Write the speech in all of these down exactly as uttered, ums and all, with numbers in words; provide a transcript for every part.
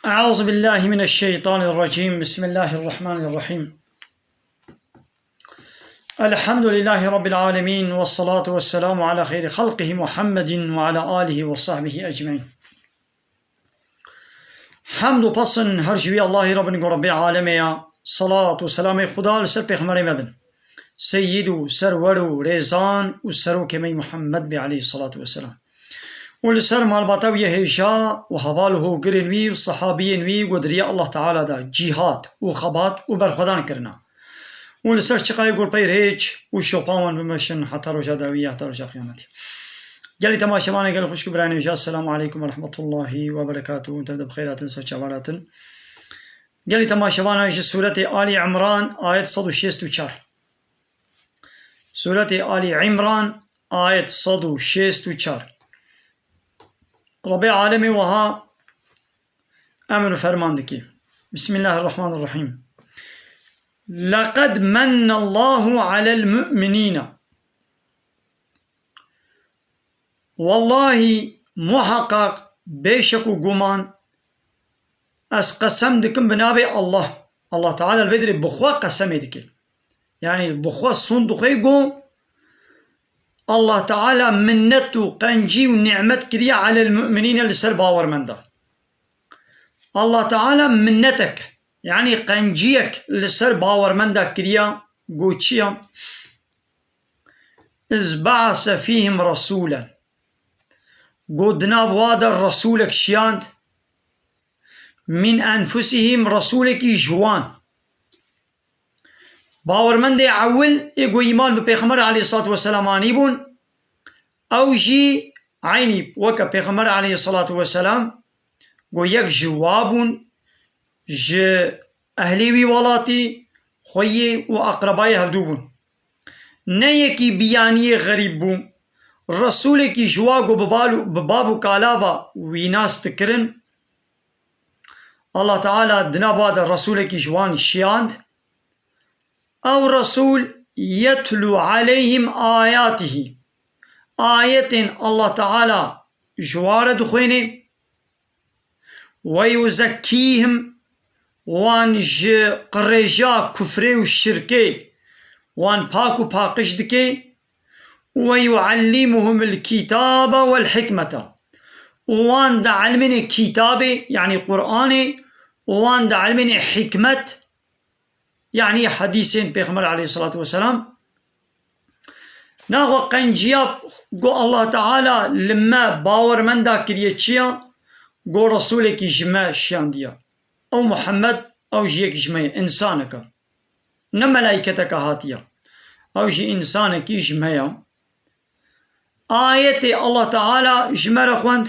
أعوذ بالله من الشيطان الرجيم. بسم الله الرحمن الرحيم. الحمد لله رب العالمين، والصلاة والسلام على خير خلقه محمد وعلى آله وصحبه أجمعين. Hemd û pesn her ji wî Allahî Rabbin ku Rabbê alemê ya. Salat û selamê Xuda li ser pêxemberê me bin. Seyyid û serwer û rêzan û serokê me Muhammed bê aleyhissalatu vesselam. Û li ser malbata wî yê hêja û heval û hogirên wî û sehabiyên wî ku di riya Allah Teala de cîhad û xebat û berxwedan kirina. Û li ser çiqayê ku pey rêç û şopa wan bimeşin heta roja dawî, heta roja qiyametê. Gelî temaşevanê, gelî xwişk û birayên hêja, Esselamu aleykum ve rahmetullahi ve berekatuhu. Tev de bi xeyr hatin, ser çavan hatin. Gelî temaşevana ji Sûretê Alî Imran, ayet sed û şêst û çar. Sûretê Alî Imran, ayet sed û şêst û çar. Rabbê alemê wiha emir û ferman dike. Bismillahirrahmanirrahîm. لقد من الله على المؤمنين. Wellahî, muheqeq, bêşek û guman, ez qesem dikim bi navê Allah. Allah Teala li vê dirê bi xwe qesemê dike. Yanî bi xwe sûnd dixwe ku Allah Teala minnet û qencî û nîmet kiriye alel mu'minîne, li ser bawermenda. Allah Teala minnetek, yanî qenciyek li ser bawermenda kiriye, ku çi ya? Iz ba'ase fîhim resûlen. Ku di nav wa de resûlek şiyand, min enfusihim, resûlekî ji wan. Bawermendê ewil ê ku îman bi Pêxember aleyhissalatu vesselam anîbûn, ew jî eynî weke Pêxember aleyhissalatu vesselam, ku yek ji wa bûn, ji ehlê wî welatî, xweyê û eqrebayê hevdû bûn. Ne yekî biyaniyê xerîb bû, resûlekî ji wa ku bi bal û, bi bab û kalava wî nas dikirin, Allah Teala di nav wa de resûlekî ji wan şiyand. Ew resûl yetlû aleyhim ayatihî. Ayetên Allah Teala ji wa re dixwêne. Ve yuzekkîhim, wan ji qirêja kufrê û şirkê wan pak û paqij dike. Ve yuallimuhumul kitabe vel hikmete. Û wan dielmîne kitabê, yanî Qur'anê, û wan dielmîne hikmet, yanî hedîsên Pêxember aleyhissalatu vesselam. Naxwe qenciya ku Allah Teala li me bawermenda kiriye çi ya? Ku Resûlekî ji me şiyandiye. Ew Muhammed, ew jî yek ji me ye, însanek e. Ne melaîketeke hatiye. Ew jî însanekî ji me ye. Ayetê Allah Teala ji me re xwend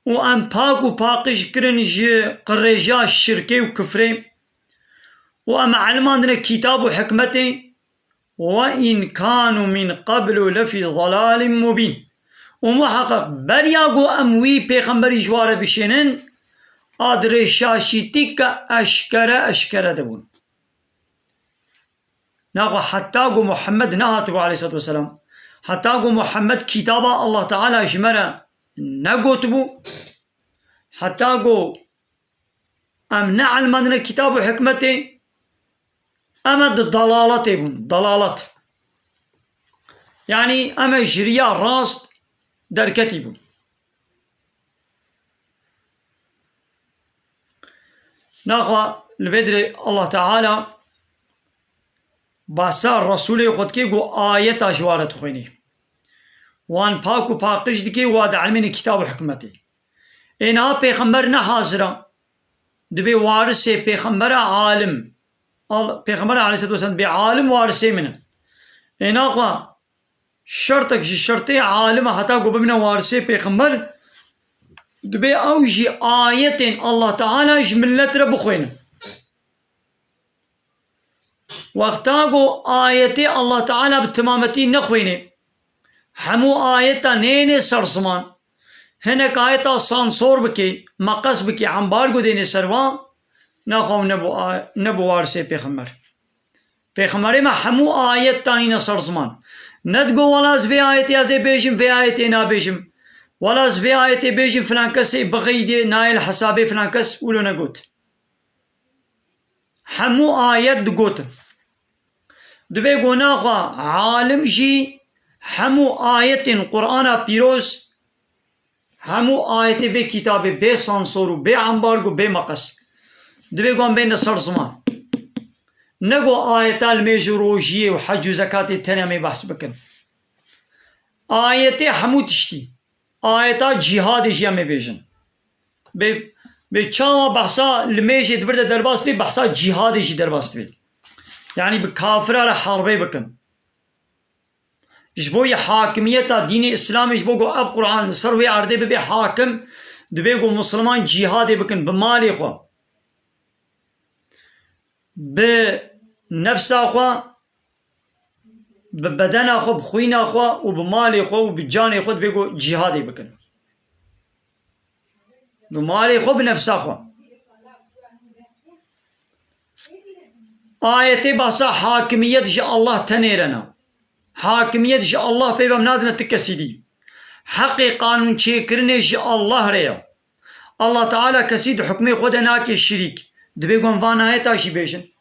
û em pak û paqij kirin ji qirêja şirkê û kifrê û em elimandine kitab û hikmetê. Ve in kanu min qablu lefî dalalin mubîn. Û muheqeq beriya ku em wî pêxemberî ji wa re bişênin, a di rê şaşîtîke eşkere eşkere de bûn. Naxwe heta ku Muhammed nehatibû aleyhissalatu vesselam, heta ku Muhammed kitaba Allah Teala ji me re negotibû, heta ku em neelmandine kitab û hikmetê, em e di dalaletê bûn, dalalet. Yanî em e ji riya rast derketî bûn. Naxwe li vê dirê Allah Teala basa Resûlê xwe dike ku ayeta ji wa re dixwênî. Wan pak û paqij dike, wa dielmîne kitab û hikmetê. Ê niha pêxember ne hazir e. Dibê warisê pêxembera alim. Al-, Pêxember aleyhissalatu vesselam dibê alim warisê min in. Ê naxwe şertek ji şertê alima heta ku bibine warisê pêxember, dibê ew jî ayetên Allah Teala ji millet re bixwêne. Wexta ku ayetê Allah Teala bi timametî nexwêne, hemû ayeta nêne ser ziman, hinek ayeta sansor bike, meqes bike, embargo dêne ser wa, naxwe nebû a-, nebû warisê pêxember. Pêxemberê me hemû ayet danîne ser ziman. Ne digo wela ez vê ayetê ez ê bêjim, vê ayetê nabêjim. Wela ez vê ayetê bêjim filan kesê bixeydê nayê li hesabê filan kes, wilo negot. Hemû ayet digotin. Divê go naxwe alim jî hemû ayetên Qur'ana pîroz, hemû ayetê vê kitabê bê sansor û bê ambargo, bê meqes. Divê go em bêne ser ziman. Ne go ayeta li mêj û rojiyê û hec û zekatê tenê em ê behs bikin. Ayetê hemû tiştî. Ayeta cîhadê jî em ê bêjin. Bê, bê çawa behsa li mêjê di vir de derbas dibe, behsa cîhadê jî derbas dibe. Yanî bi kafira re herbê bikin. Ji bo yê hakimiyeta dînê Îslamê, ji bo ku ev Qur'an li ser wê erdê bibe hakim, divê ku Misliman cîhadê bikin bi malê xwe, bi nefsa xwe, bi bedena xwe, bi xwîna xwe û bi malê xwe û bi canê xwe divê ku cîhadê bikin. Bi malê xwe, bi nefsa xwe. Ayetê behsa hakimiyet ji Allah tenê re ne. Hakimiyet ji Allah pê ve nadine ti kesî dî. Heqê qanûnçêkirinê ji Allah re ye. Allah Teala kesî di hukmê xwe de nake şirîk. Divê ku em van ayeta jî bêjin.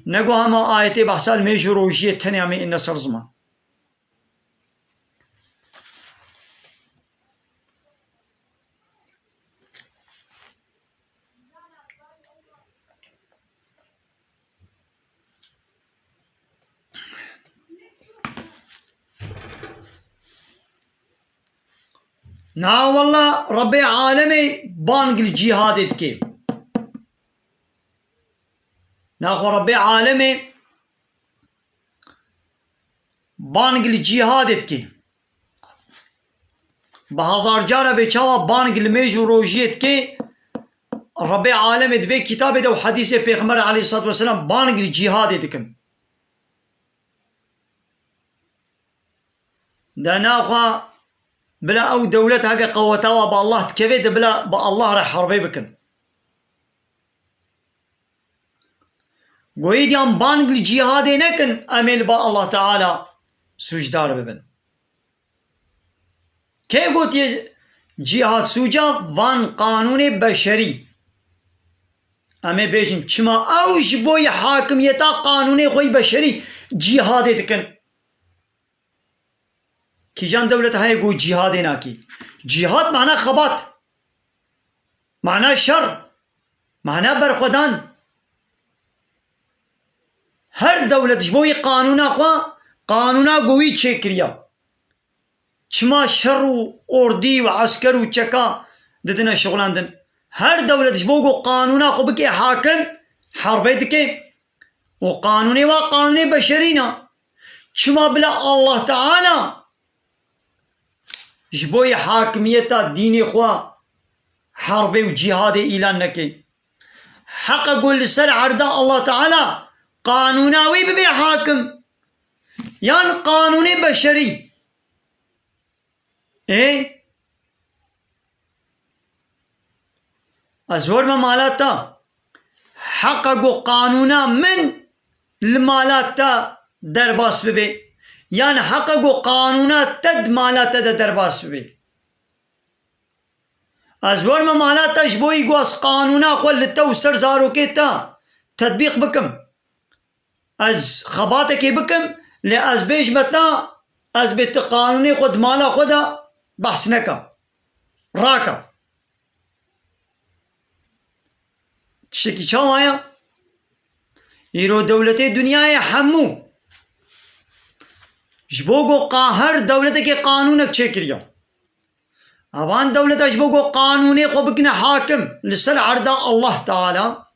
Ne ku hema ayetê behsa li mêj û rojiyê tenê em ê êne ser ziman. Na wella Rebbê alemê bang li cîhadê dike. Naxwe Rebbê alemê bang li cîhadê dike. Bi hezar cara bê çawa bang li mêj û rojiyê dike, Rebbê alemê di vê kitabê de û hedîsê Pêxember aleyhissalatu vesselam bang li cîhadê dikin. De naxwe bila ew dewlet heke qeweta wa bi Allah dikeve, de bila bi Allah re herbê bikin. Goyê diyan bang li cîhadê nekin, em ê li ba Allah Teala sûcdar bibin. Kê gotiye cîhad sûca? Van qanûnê beşerî. Em ê bêjin, çima ew ji bo yê hakimiyeta qanûnê xwe yî beşerî cîhadê dikin? Kîjan dewlet heye ku cîhadê nakî? Cîhad mana xebat, mana şer, mana berxwedan. Her dewlet ji bo yê qanûna xwe, qanûna ku wî çêkiriya. Çima şer û ordî û esker û çeka didine şixulandin? Her dewlet ji bo ku qanûna xwe bike hakim, herbê dike. Û qanûnê wa qanûnê beşerî ne. Çima bila Allah Teala ji bo yê hakimiyeta dînê xwe herbê û cîhadê îlan neke? Heqe ku li ser erda Allah Teala qanûna wî bibe hakim. Yan qanûnê beşerî. Ê? Ez werme mala te. Heqa ku qanûna min li mala te derbas bibe. Yan heqa ku qanûna te di mala te de derbas bibe. Ez werme mala te ji bo yî ku ez qanûna xwe li te û ser zarokê te tetbîq bikim. Ez xebatekê bikim, lê ez bêjme te, ez bê ti qanûnê xwe di mala xwe de behs neke. Rake. Tiştekî çawa ye? Îro dewletê dinyayê hemû ji bo ku qa-, her dewletekê qanûnek çêkiriye. Evan dewleta ji bo ku qanûnê xwe bikine hakim li ser erda Allah Teala,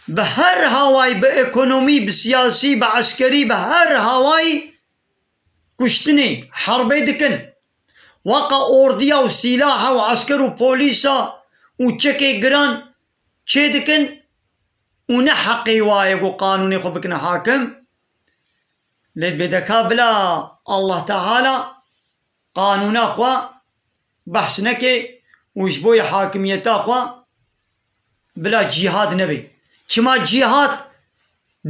bi her hawayî, bi ekonomî, bi siyasî, bi eskerî, bi her hawayî kuştinê, herbê dikin. Waka ordiya û sîlaha û esker û polîsa û çekê giran çê dikin û ne heqê wa ye ku qanûnê xwe bikine hakim. Lê bêdeka bila Allah Teala qanûna xwe behs neke û ji bo yê hakimiyeta xwe bila cîhad nebe. Çima cîhad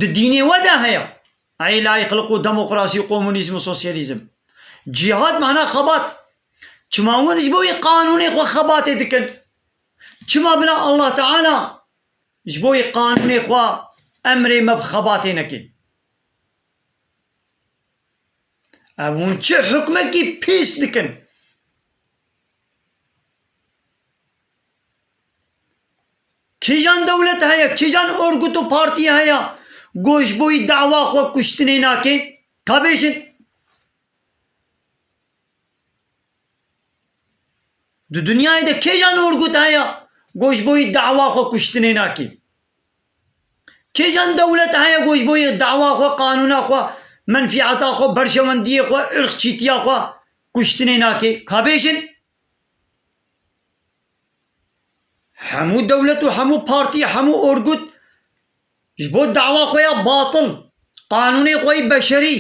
di dînê we de heye? Ey layîqliq û demokrasî û komunîzm û sosyalîzm. Cîhad mana xebat. Çima hûn ji bo wî qanûnê xwe xebatê dikin? Çima bila Allah Teala ji bo wî qanûnê xwe emrê me bi xebatê neke? Ev hûn çi hukmekî pîs dikin? Kîjan dewlet heye, kîjan orgut û partî heye, ku ji bo wî dawa xwe kuştinê nake? Ka bêjin. Di dinyayê de kîjan orgut heye, ku ji bo wî dawa xwe kuştinê nake? Kîjan dewlet heye, ku ji bo wî dawa xwe, qanûna xwe, menfîeta xwe, berjewendiyê xwe, irqçîtiya xwe kuştinê nake? Ka bêjin. Hemû dewlet û hemû partî, hemû orgut ji bo dawa xwe ya batil, qanûnê xwe yî beşerî,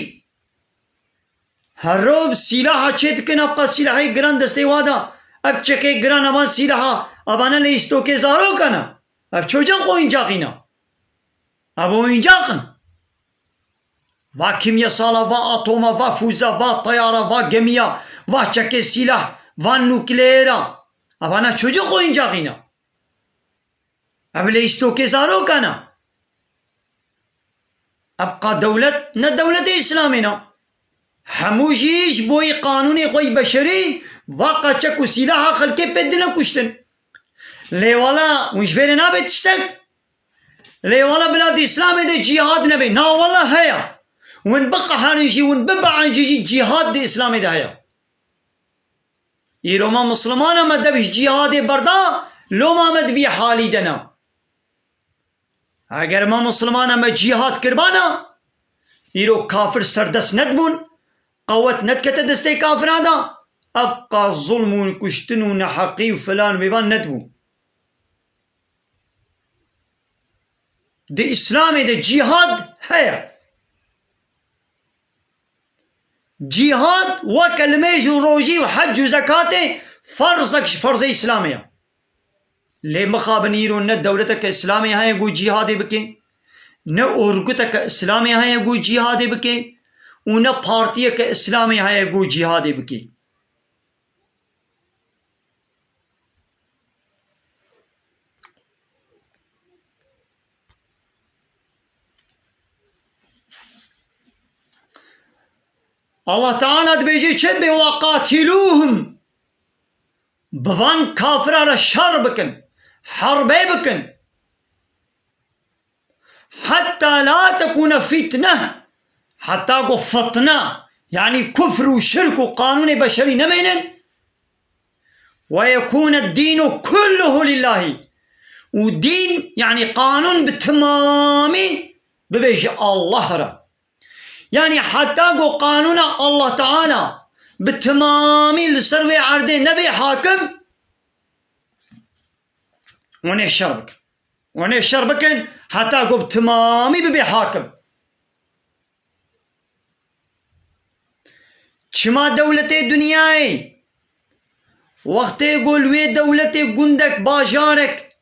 hero bi sîlaha çê dikin, ev qas sîlahê giran destê wa da, ev çekê giran, evan sîlaha, evane lê îstokê zarokan e. Ev çoca xwe oyuncaqî ne. Ev oyuncaq in. Va kîmyesala, va atoma, va fûza, va teyara, va gemiya, va çekê sîlah, va nukleera. Evana çocuk oyuncağına. Ev lê îstokê zarokan e. Ev qa dewlet ne dewletê Îslamê ne. Hemû jî ji bo yî qanûnê xwe yî beşerî va qaçek û sîlaha xelkê pê dine kuştin. Lê wala hûn ji vê re nabe tiştek. Lê wala bila di Îslamê de cîhad nebe. Na wala heye. Hûn biqeherin jî, hûn bibe'in jî, jî cîhad di Îslamê de heye. Îro ma Mislimana me dev ji cîhadê berda, loma me di vî halî de ne. Eger ma Mislimana me cîhad kirbana, îro kafir serdest nedibûn, qewet nedikete destê kafira da, ev qas zulm û kuştin û neheqî û filan bêvan nedibû. Di Îslamê de cîhad heye. Cîhad weke nimêj û rojî û hec û zekatê ferzek ji ferzê Îslamê ye. Lê mixabin îro ne dewleteke Îslamê heye ku cîhadê bike, ne orguteke Îslamê heye ku cîhadê bike û ne partiyeke Îslamê heye ku cîhadê bike. Allah Teala dibêje çi dibe, "Ve qatiluhum." Bi van kafira re şer bikin, herbê bikin. Heta la tekûne fîtne, heta ku fitne, yanî kufr û şirk û qanûnê beşerî nemênin. Ve yekûne dînu kulluhu lillahî. Û dîn, yanî qanûn bi timamî bibe ji Allah re. Yanî heta ku qanûna Allah Teala bi timamî li ser wê erdê nebe hakim, hûn ê şer bikin. Hûn ê şer bikin heta ku bi timamî bibe hakim. Çima dewletê dinyayê, wextê ku li wê dewletê gundek, bajarek,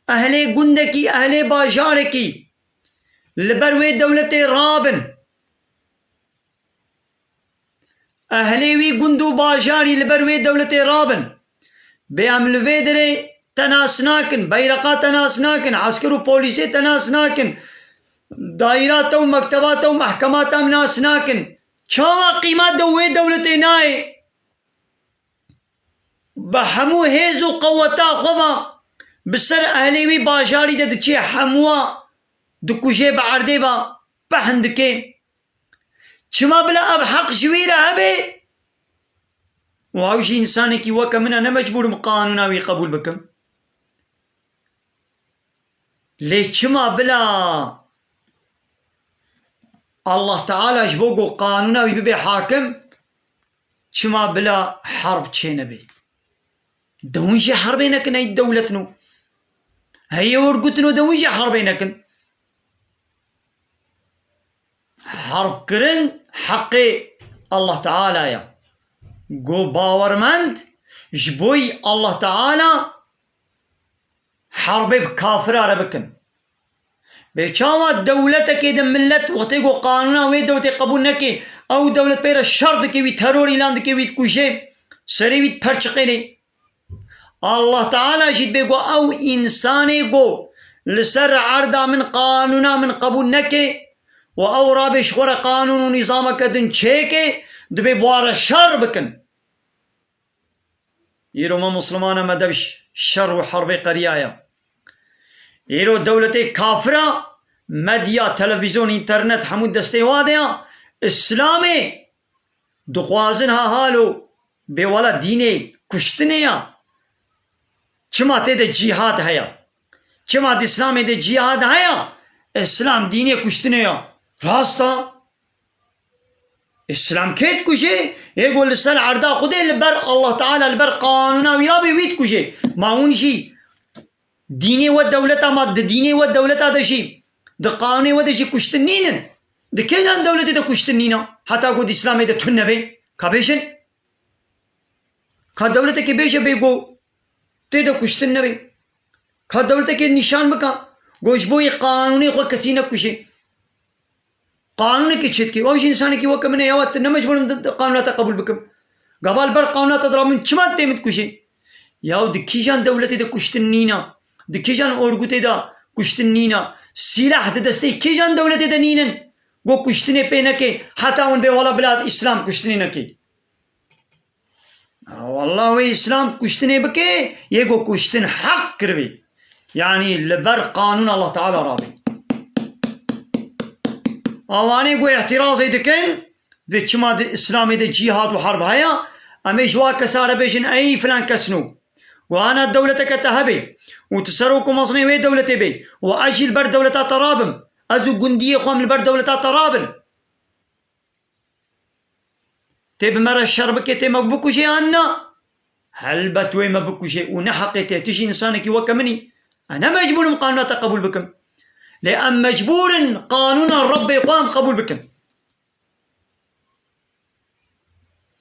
ehlê gundekî, ehlê bajarekî li ber wê dewletê rabin, ehlê wî gund û bajarî li ber wê dewletê rabin. Bê em li vê derê te nas nakin, beyreqa te nas nakin, esker û polîsê te nas nakin, daîra te û mekteba te û mehkema te em nas nakin. Çawa qîma de wê dewletê nayê? Bi hemû hêz û qeweta xwe ve bi ser ehlê wî bajarî de diçê, hemûa dikuje, bi erdê ve pehn dike. Çima bila ev heq ji wî re hebe? Û ew jî însanekî weke min e, ne mecbûr im qanûna wî qebûl bikim. Lê çima bila Allah Teala ji bo ku qanûna wî bibe hakim, çima bila herb çênebe? De hûn jî herbê nekin, ey dewletin û heyê orgutin û de hûn jî herbê nekin. Herbkirin heqê Allah Teala ye. Go bawermend ji bo yî Allah Teala herbê bi kafira re bikin. Bê çawa dewletekê de millet wextê ku qanûna wê dewletê qebûl neke, ew dewlet pê re şer dike, wî teror îlan dike, wî dikuje, serê wî diperçiqêne. Allah Teala jî dibê ku ew însanê ku li ser erda min qanûna min qebûl neke û ew rabê ji xwe re qanûn û nîzameke din çêke, dibê bi wan re şer bikin. Îro me Muslimana me dev şer û herbê qeriyaye. Îro dewletê kafira, medya, televîzyon, înternet hemû destê wa de ya. Îslamê dixwazin ha halo bê wela dînê kuştinê ya. Çima tê de cîhad heye? Çima di Îslamê de cîhad heye? Îslam dînê kuştinê ya. Rast a. Îslam kê dikuje? Ê ku li ser erda Xwedê li ber Allah Teala, li ber qanûna wî rabê wî dikuje. Ma hûn jî dînê we dewleta ma, di dînê we dewleta de jî, di qanûnê we de jî kuştin nînin? Di kêjan dewletê de kuştin nîna? Heta ku di Îslamê de tune be. Ka bêjin? Ka dewletekê bêje bê ku tê de kuştin nebe? Ka dewletekê nîşan bika ku ji bo yê qanûnê xwe kesî nekuje? Qanûnekê çêdikê. Ew jî însanekî weke min e, yawa, tu ne mecbûr im di, di qanûna te qebûl bikim. Gava li ber qanûna te dira min çima tê min dikujê? Yaw di kîjan dewletê de kuştin nîna? Di kîjan orgûtê de kuştin nîna? Sîlah di destê kîjan dewletê de nînin? Go kuştinê pê neke, heta hûn bê wela bila Îslam kuştinê neke. Wallah wê Îslam kuştinê bike, yê ku kuştin heq kiribî. Yanî li ber qanûn Allah Teala rabî. Awanê ku îhtirazê dikin, vê çima di Îslamê de cîhad û herb heye, em ê ji wa kesa re bêjin, ey filan kesno, ku ana dewleteke te hebe û tu serok û mezinê wê dewletê bê û ez jî li ber dewleta te rabim, ez û gundiyê xwe em li ber dewleta te rabin. Tê bi me re şer bike, tê me bikuje yan na? Helbet wê me bikuje û ne heqê te. Tu jî însanekî weke min î. Ez ne mecbûr im qanûna te qebûl bikim. Lê em mecbûr in qanûna Rebbê xwe em qebûl bikin.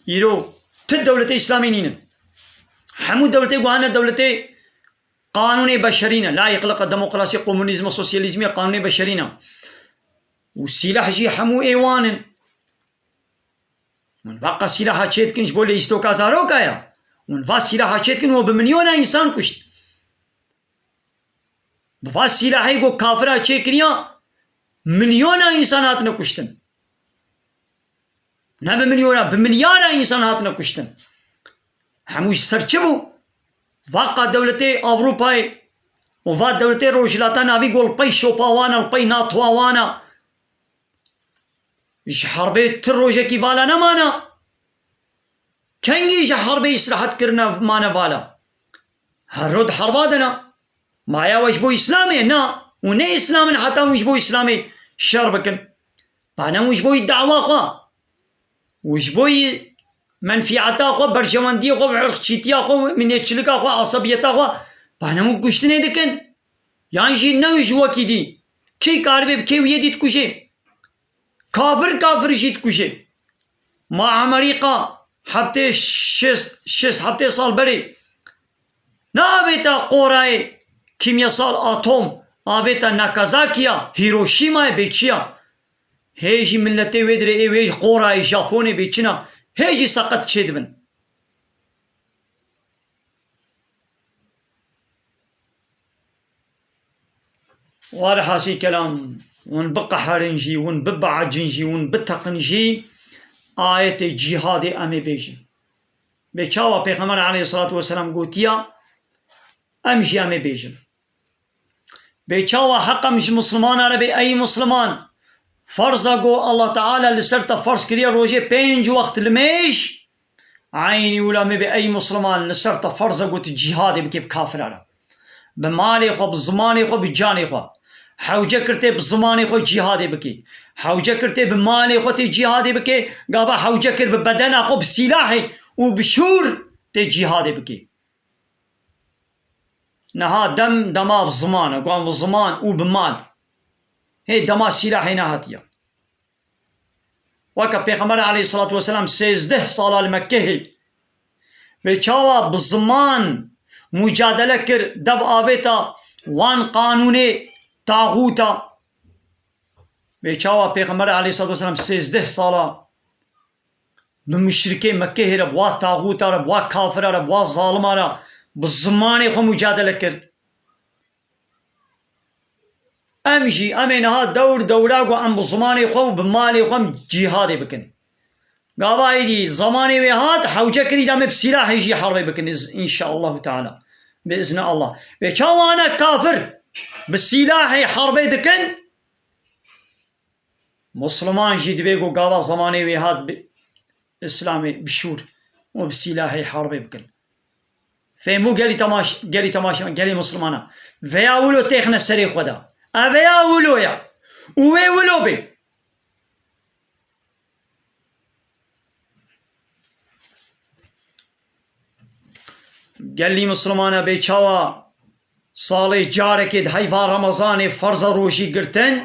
Îro tu dewletê Îslamê nînin. Hemû dewletê guhane dewletê qanûnê beşerî ne. Layîqlika, demokrasî, komunîzm, sosyalîzmî qanûnê beşerî ne. Û sîlah jî hemû ê wan in. Hûn vaqa sîlaha çêdikin ji bo lêîstoka zaroka ya. Hûn va sîlaha çêdikin û bi milyona însan kuşt. Bi va sîlahê ku kafira çêkiriya, milyona însan hatine kuştin. Ne bi milyona, bi milyara însan hatine kuştin. Hemû ji ser çi bû? Vaqa dewletê Ewropayê û va dewletê Rojhilata Navî ku li pey şopa wan e, li pey NATO-a wan e. Ji herbê ti rojekî vala nemane. Kengî ji herbê îstirahet kirine mane vala? Her roj di herba de ne. Maya we ji bo Îslamê? Na. Û ne Îslam in heta hûn ji bo Îslamê şer bikin. Bane hûn ji bo dawa xwe û ji bo menfîeta xwe, berjewendiyê xwe, irqçîtiya xwe, minêtçilika xwe, asabiyeta xwe, bane hûn kuştinê dikin. Yan jî ne ji wekî dî. Kî karibe bi kê wiyê dî dikuje? Kafir kafir jî dikuje. Ma Amerîka heftê şêst, şêst heftê sal berê neavêta qorayê kîmyesal, atom, avêta Nakazakiya, Hiroşîmayê bê çi ya? Hê jî miletê wê dirê ê wê qorayê Japonê bê çi na? Hê jî seqet çêdibin. Werhasî kelam, hûn biqeherin jî, hûn bibecin jî, hûn biteqin jî, ayetê cîhadê em ê bêjin. Bê çawa Pêxember aleyhissalatu vesselam gotiya, em jî em ê bêjin. Bê çawa heq em ji Muslimana re bê, ey Musliman, ferza ku Allah Teala li ser te ferz kiriye rojê pênc wext limêj, eynî wila me bê, ey Musliman, li ser te ferz e ku tu cîhadê bikê bi kafira re. Bi malê xwe, bi zimanê xwe, bi canê xwe. Hewce kir tê bi zimanê xwe cîhadê bikê. Hewce kir tê bi malê xwe tê cîhadê bikê. Gava hewce kir bi bedena xwe, bi sîlahê û bi şûr tê cîhadê bikê. Niha dem, dema bi ziman e, got bi ziman û bi mal. Hê dema sîlahê nehatiye. Weke Pêxember aleyhissalatu vesselam sêzdeh sala li Mekkehê bê çawa bi ziman mucadele kir, dev avêta wan qanûnê taxûta, Vê çawa Pêxember aleyhissalatu vesselam sêzdeh sala bi muşrikê Mekkê hêre, bi wa taxûta re, bi wa kafira re, bi wa zalima re, bi zimanê xwe mucadele kir. Em jî, em ê niha dewr dewra ku em bi zimanê xwe û bi malê xwe em cîhadê bikin. Gava êdî zemanê wê hat, hewce kirî da me bi sîlahê jî herbê bikin, iz-, înşaallahu teala. Bi izni Allah. Vê çawa ne kafir bi sîlahê herbê dikin, Musliman jî divê ku gava zemanê wê hat bi Îslamê bişûr û bi sîlahê herbê bikin. Fêmû gelî temaş-, gelî temaşevan, gelî Muslimana. Veya wilo têxine serê xwe de. E veya wilo ya. Û wê wilo bê. Gelî Muslimana bê çawa salê carekê di heyva Remezanê ferza rojî girtin,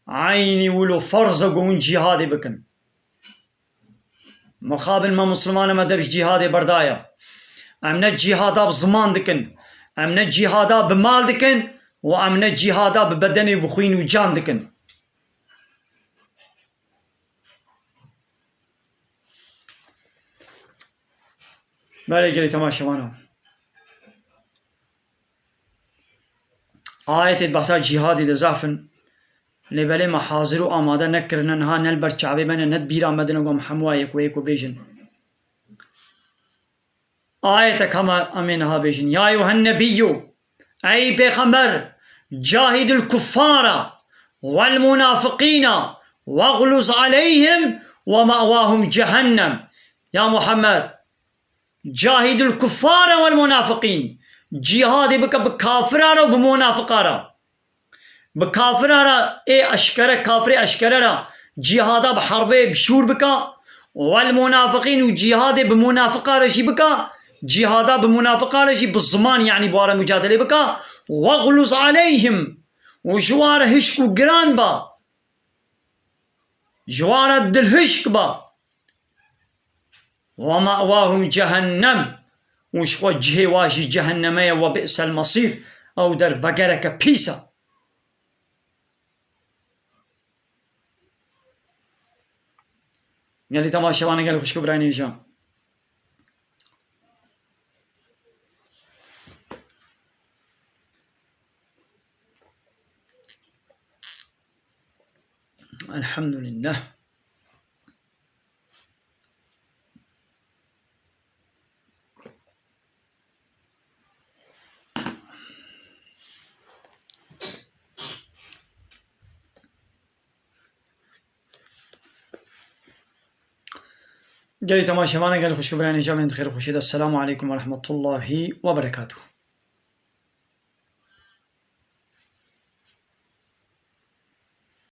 eynî wilo ferz e ku hûn cîhadê bikin. Mixabin me Muslimana me dev ji cîhadê berdaya. Em ne cîhada bi ziman dikin, em ne cîhada bi mal dikin û em ne cîhada bi bedenê, bi xwîn û can dikin. Belê gelî temaşevana. Ayetê di behsa cîhadê de zaf in. Lê belê me hazir û amade nekirine, niha ne li ber çavê me ne, ne di bîra me de ne, ku em hemû yek we yek û bêjin. Ayetek hema em ê niha bêjin. Ya eyyuhen nebiyyû, ey pêxember, cahidul kuffara wel munafiqîna wexluz aleyhim we ma'wahum cehennem. Ya Muhammed, cahidul kuffara wel munafiqîn. Cîhadê bike bi kafira re û bi munafiqa re. Bi kafira re ê eşkere, kafirê eşkere re cîhada bi herbê bi şûr bika. Wel munafiqîn û cîhadê bi munafiqa re jî bika. Cîhada bi munafiqa re jî bi ziman, yanî bi wa re mucadele bika. Wexluz aleyhim. Û ji wa re hişk û giran ba. Ji wa re dilhişk ba. Ve ma'wahum cehennem. Û ji xwe cihê wa jî cehenneme ye, ve bi'sel mesîr. Ew der vegereke pîs e. Gelî temaşevanê, gelî xwişk û birayên hêja. Elhamdülillah. Gelî temaşevanê, gelî xwişk û birayên hêja, em ê di xêr û xweşiyê de. Esselamu aleykum ve rahmetullahi ve berekatuhu.